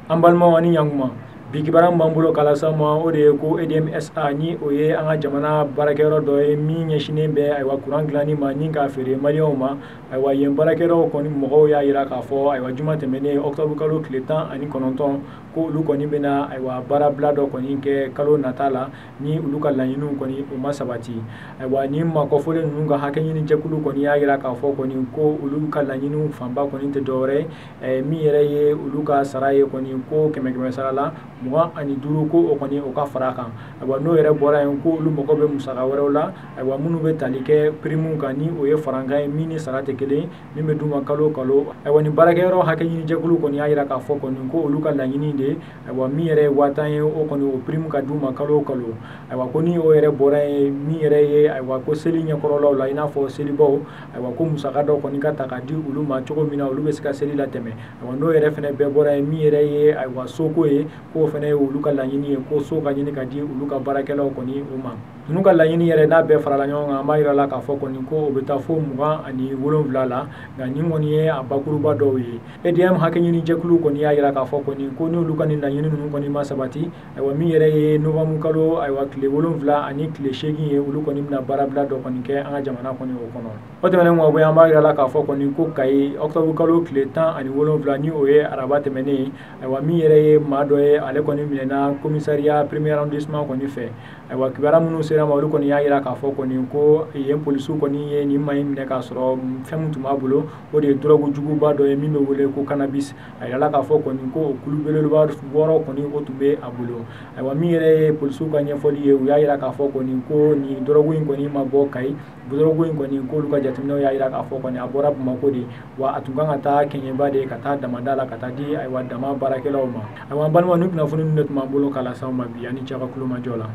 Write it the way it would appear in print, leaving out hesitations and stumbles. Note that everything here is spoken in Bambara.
An balimaw ani ɲankuma, bi kibaruya min b'an bolo k'a lase aw ma, o de ye ko EDM SA, ni o ye an ka jamana baarakɛyɔrɔ dɔ ye min ɲɛsinnen bɛ ayiwa kuran dilanni ma ni k'a feere maliyɛnw ma. Ayiwa, yen baarakɛyɔrɔ kɔni mɔgɔw y'a jira k'a fɔ ayiwa juma tɛmɛnen octobre kalo tile 19, ko olu kɔni bɛna ayiwa baarabila dɔ kɔni kɛ kalo nata la ni olu ka laɲiniw kɔni o ma sabati. Ayiwa, ni maakɔfɔlen ninnu ka hakɛ ɲini jɛkulu kɔni y'a jira k'a fɔ kɔni ko olu ka laɲiniw fanba kɔni tɛ dɔwɛrɛ ye, min yɛrɛ ye olu ka sara ye kɔni, ko kɛmɛ kɛmɛ sara la 25, ko o kɔni o ka fara a kan. Ayiwa, n'o yɛrɛ bɔra yen, ko olu mago bɛ musaka wɛrɛw la, ayiwa minnu bɛ tali kɛ pirimuw kan, ni o ye farankan ye min ni sara tɛ kelen, min bɛ d'u ma kalo o kalo. Ayiwa, nin baarakɛyɔrɔ hakɛ ɲini jɛkulu kɔni y'a jira k'a fɔ kɔni ko olu ka laɲini de, ayiwa min yɛrɛ ye 10 000 ye, o kɔni o pirimu ka d'u ma kalo o kalo. Ayiwa, ko ni o yɛrɛ bɔra yen, min yɛrɛ ye ayiwa ko seli ɲɛkɔrɔlaw la, i n'a fɔ selibaw, ayiwa ko musaka dɔ kɔni ka ta ka di olu ma cogo min na olu bɛ se ka seli latɛmɛ. Ayiwa, n'o yɛrɛ fɛnɛ bɛɛ bɔra yen, min yɛrɛ ye ayiwa soko ye, k'o fɛnɛ ye olu ka laɲini ye, ko so ka ɲini ka di olu ka baarakɛlaw kɔni o ma. Ninnu ka laɲini yɛrɛ n'a bɛɛ farala ɲɔgɔn kan, an b'a yira la k'a fɔ kɔni ko o bɛ taa fo 27 la, nka nin kɔni ye a bakuruba dɔw ye. EDM hakɛ ɲini jɛkulu kɔni y'a yira k'a fɔ kɔni ko n'olu ka nin laɲini ninnu kɔni ma sabati, ayiwa min yɛrɛ ye novembre kalo ayiwa tile 7 ani tile 8 ye, olu kɔni bɛna baarabila dɔ kɔni kɛ an ka jamana kɔni o kɔnɔ. O tɛmɛnen kɔ, an b'a yira la k'a fɔ kɔni ko Kayi octobre kalo tile 17, ni o ye araba tɛmɛnen ye, ayiwa min yɛrɛ ye maa dɔ ye, ale kɔni minɛna commissariat premier arrondissement kɔni fɛ. Ayiwa, kibaruya minnu sera ma, olu kɔni y'a yira k'a fɔ kɔni ko yen polisiw kɔni ye nin maa in minɛ k'a sɔrɔ fɛn min tun b'a bolo, o de ye drogue juguba dɔ ye min bɛ wele ko cannabis. A yirala k'a fɔ kɔni ko o kulu belebeleba 6 kɔni o tun bɛ a bolo. Ayiwa, min yɛrɛ ye polisiw ka ɲɛfɔli ye, u y'a yira k'a fɔ kɔni ko nin drogue in kɔni ma bɔ Kayi, drogue in kɔni k'olu ka jateminɛw y'a yira k'a fɔ kɔni a bɔra Bamakɔ de, wa a tun kan ka taa Kɛɲɛba de ka taa damada la ka taa di ayiwa dama baarakɛlaw ma. Ayiwa, an balimaw, ni kunnafoni ninnu de tun b'an bolo k'a lase aw ma bi. Ani cɛ ka kulomajɔ la.